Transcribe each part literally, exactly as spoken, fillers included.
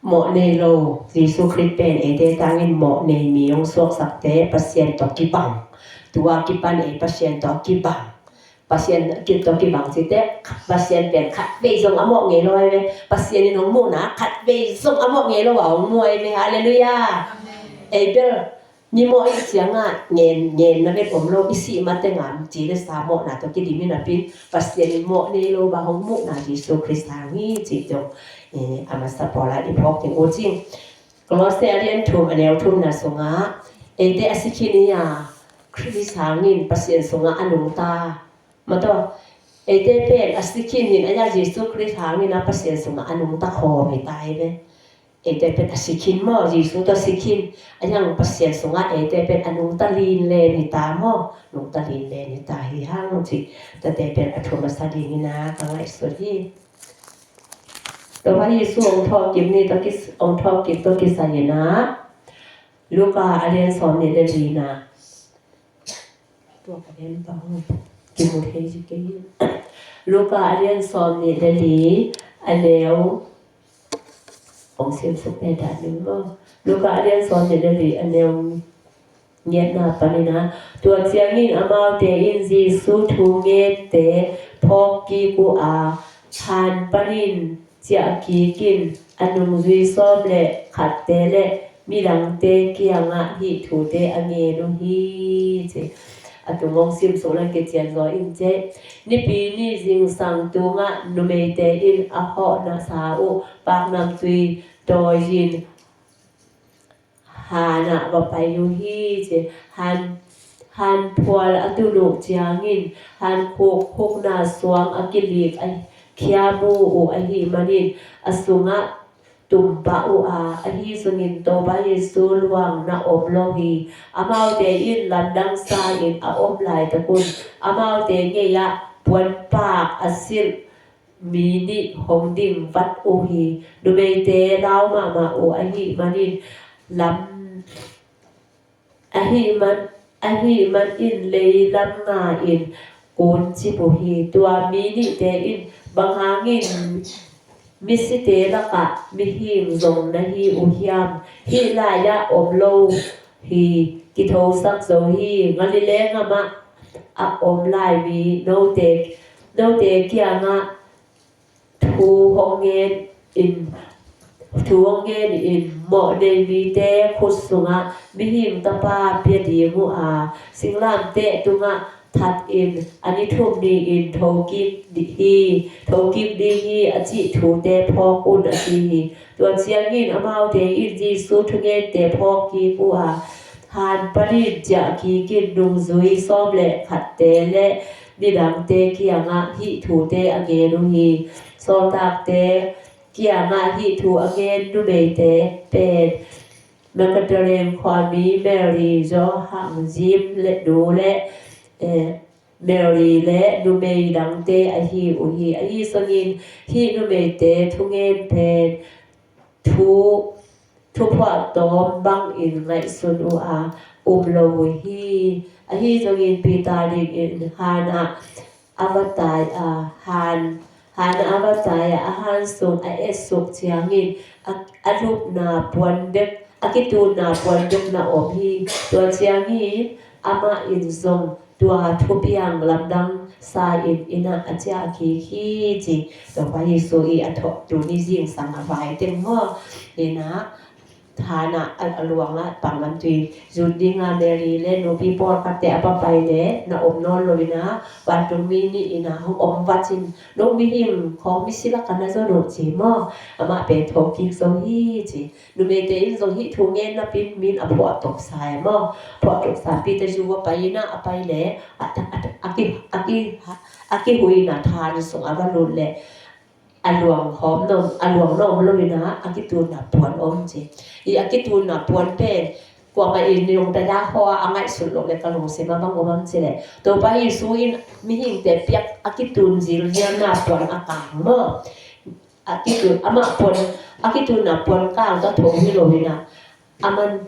Mawh nei lo, Jesu Khrist pen eite tangin mawh nei mi hong suaksakte Pasian tawh kibang. Tua kipan ei Pasian tawh kibang. Pasian tawh kibang cite, Pasian pen khat vei zong a mawh ngei lo ahi ve. Pasian in hong muhna khat vei zong a mawh ngei lo a hong muh ahi ve. Halleluiah. Ei bel mi mawh i cianga ngen, ngenna vet om lo, i sih mateng a ci le sa mawhna tawh kidim hi napi in, Pasian in mawh nei lo bang hong muhna Jesu Khrist hang hi cih zong, eh, a masa pawla i phawk ding uh cing. Kolose a lian thum a neu thumna sungah eite a si khin hi a, Khrist hangin Pasian sungah a nungta. Mataw, eite pen a si khin hi a, Jesu Khrist hangin a Pasian sungah a nungta khawm hi ta hi ve. Eite pen a si khin maw, Jesu tawh si khin a, hiang Pasian sungah eite pen a nungta lin len hi ta maw, nungta lin len hi ta hi hang cih tate pen a thum a sa ding hi na ka ngaihsut hi. Topa Jesu hong thawhkik ni tawh kis-, hong thawhkik tawh kisai hi na, Luka a lian sawm nih le lina. Tua ka lian pa hong kimu thei ci kei hi. Luka a lian sawm nih le li a neu, hong sim suk pe ta ni maw. Luka a lian sawm nih le li a neu ngiatna panin a, tua ciangin amaute in Jesu thungente phawk kik uh a, han panin ciah kik in a nungzui sawm le khatte le midangte kiangah hih thute a ngen uh hi ci. A tung hong sim suk le kician zaw in ci. Nipi ni zingsang tungah numeite in a hawhna sa uh paknamtui tawi in hanah va pai uh hi ci. Han, han phual a tun uh ciangin han khuk khukna suang a kilik a khia mu uh ahih manin a sungah tum pah uh a, ahi zongin Topa Jesu luang na om lo hi. Amaute in lamdang sa in a om laitakun amaute ngei-ah puanpak a silh mi nih hong ding vat uh hi. Numeite lau mahmah uh ahih manin lam, ahih man, ahih man in leilam nga in kuncip uh hi. Tua mi nihte in, "Bang hangin misite lakah mihing zong na hi uh hiam? Hih lai-ah om lo hi, kithosak zo hi. Galilee gamah a om lai mi note, note kiangah thu hong ngen in, thu hong ngen in, mawh nei mite khut sungah mihing tapa pia ding uh a, singlamteh tungah that in a ni thum ni-in thokik ding hi, thokik ding hi, a cih thute phawk un," a ci hi. Tua ciangin amaute in Jesu thungente phawk kik uh a, han panin ciah kik in nungzui sawm le khatte le midangte kiangah hih thute a ngen uh hi. Sawltakte kiangah hih thu a ngen numeite pen Magdalene khuami Mary, Johan, James le nu le, eh, Mary le numei dangte ahi uh hi. Ahi zongin hih numeite thungen pen thu, thuphuah tawm bangin ngaihsun uh a, um lo uh hi. Ahi zongin Peter dingin hanah a va tai a, han, hanah a va tai a, a han sung a et suk ciangin a, a lupna puan bek, a kitunna puan bek na om hi. Tua ciangin amah in zong tua thupiang lamdang sa in innah a ciah kik hi ci. Topa Jesu i a thawh tuni zingsang a vai teng maw, innah hanah a, a luangah paknamtui zut dinga Mary le nupi pawlkhatte a va pai le na om nawn lo innah, vantung mi nih innah hong om vat in, "No mihing khawng misi lakah na zon uh," ci maw. Amah pen thokik zo hi ci. Numeite in zong hih thu ngen napin min a phuah toksa e maw. Phuah toksa Peter zu a pai innah a pai le a, a, a, a ki, a ki, a kihuina than sung a va lut le a luang hawm na om, a luang na om lo innah a kitunna puan om ci. I a kitunna puan pen kuamah in nilung tada haw a ngaihsut lo le ka lungsim a bang om am ci le, Topa Jesu in mihingte piak a kitun zil nialna puan a kang maw. A kitun, amah puan, a kitunna puan kang ka tho hi lo innah, aman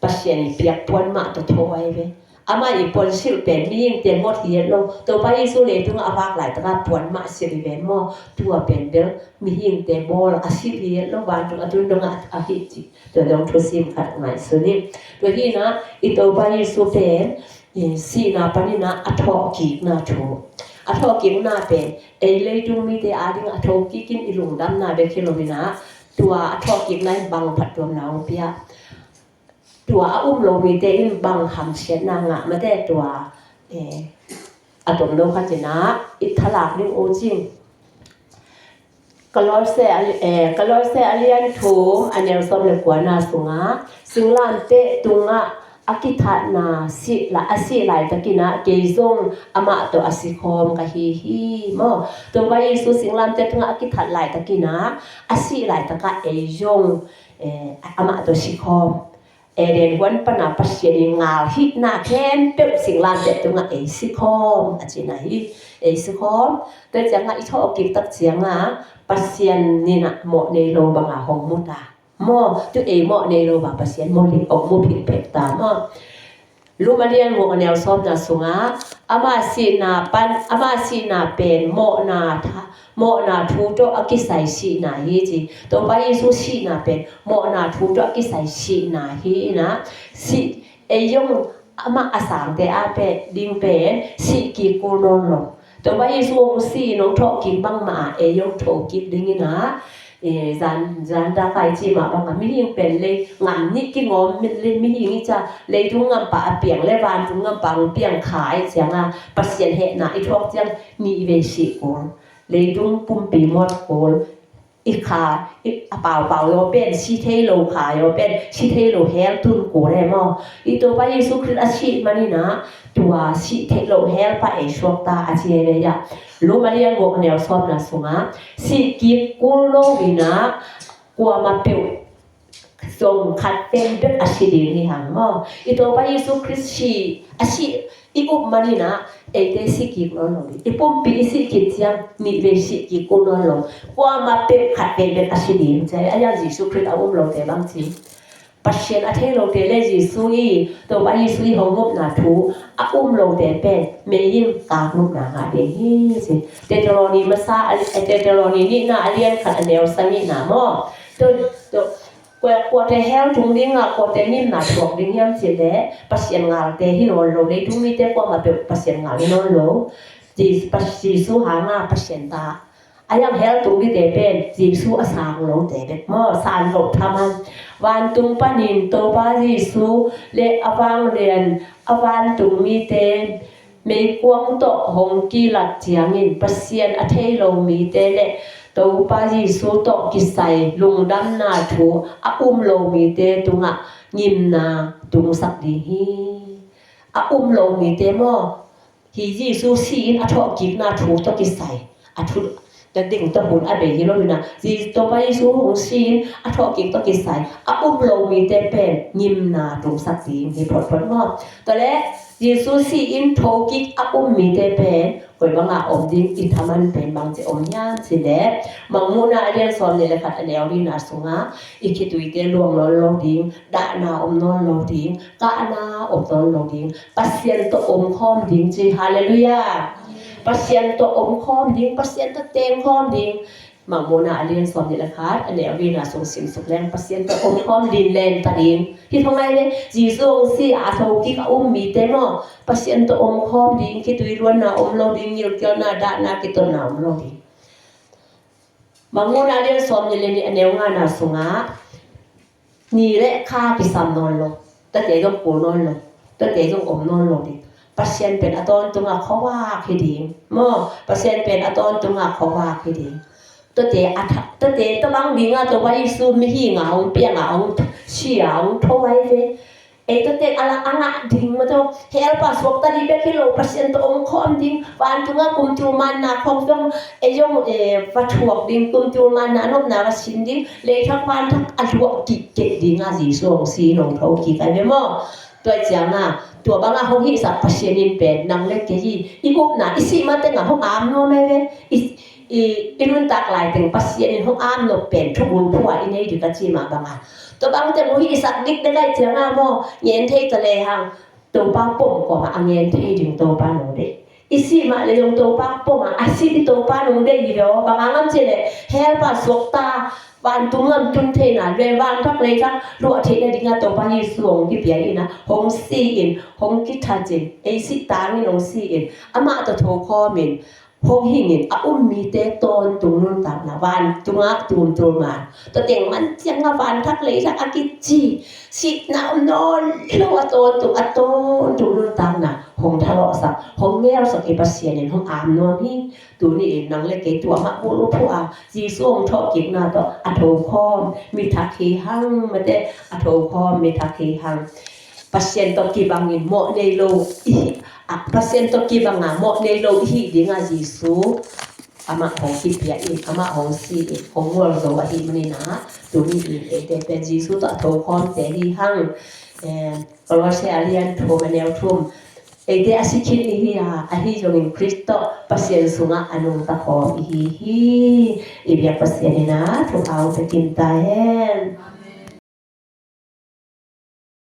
Pasian i piak puan mah tawh tho ahi ve. Amah i puan silh pen mihingte mawk hi het lo. Topa Jesu leitungah a vak laitaka puan mah silh hi ven maw. Tua pen bel mihingte bawl a silh hi het lo, vantung a tun dongah a hi cih. Tua dong thusim khat ngaihsun hi. Tua hi inah i Topa Jesu pen i sihna paninah a thawhkikna thu. A thawhkikna pen ei leitung mite ading a thokikin i lungdamna bek hi lo inah tua a thawhkikna in bang phattuamna hong pia. Tua a um lo mite in bang hamsiatna ngah mate tua, eh, a tom lo khat inah i thalak ding uh cing. Kolose a, eh, Kolose a lian thum a neu sawm le kuana sungah singlamteh tungah a kithatna sih la, a sih laitakinah kei zong amah tawh a sikhawm ka hi hi maw. Topa Jesu singlamteh tungah a kithat laitakinah a sih laitakah ei zong, eh, amah tawh sikhawm. Eden huan pana Pasian i ngal hihna khempeuh singlamteh tungah ei sikhawm a cihna hi. Ei sikhawm. Tua ciangah i thawhkik tak ciangah Pasian inah mawh nei lo banga hong mu ta. Maw, tu ei mawh nei lo bang Pasian mawh ling hong mu philpek ta maw. Rom a lian guk a neu sawmna sungah ama sihna pan, ama sihna pen mawhna tha, mawhna thu tawh a kisai sihna hi ci. Topa Jesu sihna pen mawhna thu tawh a kisai sihna hi inah sih, ei zong amah a sangte a pen ding pen sih kik kul nawn lo. Topa Jesu hong si in hong thawhkik bangmah a ei hong thokik ding inah, eh, zan, zan dakai cih mah bangah mihing pen lei ngam nih kingawm, mi, lei mihing i ca leitung ngampa a piang le vantung ngampa hong piang kha i ciangah Pasian hehna i thuak ciang nih vei sih kul. Leitung pumpi muat kul. I kha, i, a paupau zaw pen si thei lo, kha zaw pen si thei lo hell tun kul e maw. I Topa Jesu Khrist a sih maninah tua sih theih loh hell pah ei suak ta a ci hi ve. Rom a lian guk a neu sawmna sungah sih kik kul lo inah kuamah peuh zong khat vei bek a si ding hi hang maw. I Topa Jesu Khrist sih, a sih i up maninah eite si kik nawn lo ding. I pumpi i sih khit ciang nih vei sih kik kul nawn lo. Kuamah peuh khat vei bek a si ding ci a, a Jesu Khrist a um lote bang ci. Pasian a thei lote le Jesu i, Topa Jesu i hong upna thu a um lote pen mei in kak nupna ngah ding hi ci. Thessaloni masa, Thessaloni nihna a lian khat a neu sagihna maw. Tu, tu, kua, kuate hell tung ding a, kuate ngimna thuak ding hiam cih leh Pasian ngalte hi nawn lo, leitung mite kuamah peuh Pasian ngal hi nawn lo. Jesu, Jesu hanga Pasian ta a yang hell tung dite pen Jesu a sang lote bek maw, sang lo thaman. Vantung panin Topa Jesu le a vanglian a vantung mite meikuang tawh hong kilak ciangin Pasian a thei lo mite le Topa Jesu tawh kisai lungdamna thu a um lo mite tungah ngimna tungsak ding hi. A um lo mite maw, hi Jesu si-in a thawhkikna thu tawh kisai a thu, na ding tawh hun a bei hi lo inah, Jesu, Topa Jesu hong si-in a thawhkik tawh kisai a um lo mite pen ngimna tungsak ding hi photphot maw. Tua le Jesu si-in thokik a um mite pen koi banga om ding, i thaman pen bangci om hiam cih leh Mangmuhna a lian sawm nih le khat a neu lina sungah i khituite luang nawn lo ding, dahna om nawn lo ding, kahna om nawn lo ding, Pasian tawh om khawm ding ci. Halleluiah. Pasian tawh om khawm ding, Pasian tawh teng khawm ding. Mangmuhna a lian sawm nih le khat a neu lina sung simsuk leng Pasian tawh om khawm ding len ta ding. Hi thong ai le Jesu hong si a thokik a um mite maw, Pasian tawh om khawm ding, khitui luanna om lo ding, ngilkialna, dahna, kitotna om lo ding. Mangmuhna a lian sawm nih le nih a neu ngana sungah ni le kha kisam nawn lo, tuate zong kul nawn lo, tuate zong om nawn lo ding. Pasian pen a tawntungah khuavak hi ding maw. Pasian pen a tawntungah khuavak hi ding. Tuate a tha, tuate tua bang dingah Topa Jesu mihingah hong piangah hong sia hong tho ai ve. Ei tuate a la a ngah ding maw, tua hell pan suakta ding bek hi lo, Pasian tawh om khawm ding, vantungah kumtul manna khawng zong ei zong, eh, va thuak ding, kumtul manna a nopna va sin ding, leithak vantungah a luah kik kei dingah Jesu hong si in hong tho kik ai ve maw. Tua ciangah tua bangah hong hihsak Pasian in pen nang le kei i, i upna i sih matengah hong am nuam ai ve. I, i, i nuntak laiteng Pasian in hong am nop pen thubul phua i nei ding ka ci mah bangah. Tua bangte hong hihsak dikdek ai ciangah maw, ngen thei ta lehang Topa pom kawmah a ngen thei ding Topa nong deih. I sih mah le zong Topa pom a, a sih i Topa nong deih hi lo. Bang hang hiam cih leh hell pan suakta, vantung gam tun theihna le van thak lei thak luah theihna dingah Topa Jesu hong kipia in a, hong si in, hong kithat in, ei sih tangin hong si in, amah tawh tho khawm in, hong hing in, a um mite tawntung nuntakna, vantungah tumtul man, tua teng man ciangah van thak lei thak a kici, sihna om nawn lo a tawntung, a tawntung nuntakna hong thalawhsak, hong ngelsak i Pasian in hong am nuam hi. Tuni in nang le kei tua mah bul uh phuh a, Jesu hong thawhkikna tawh a tho khawm mi thak hi hang, mate, a tho khawm mi thak hi hang. Pasian tawh kibangin mawh nei lo i hi, a, Pasian tawh kibanga mawh nei lo i hi dingah Jesu amah hong kipia in, amah hong si in, hong gualzo ahih manin ah, tuni in eite pen Jesu tawh a tho khawmte hi hang. Em, Kolose a lian thum a neu thum. Eite a si khin i hi a, ahi zongin Khrist tawh Pasian sungah a nungta khawm i hi hi. I biak Pasian in ah thupha hong pia kim ta hen.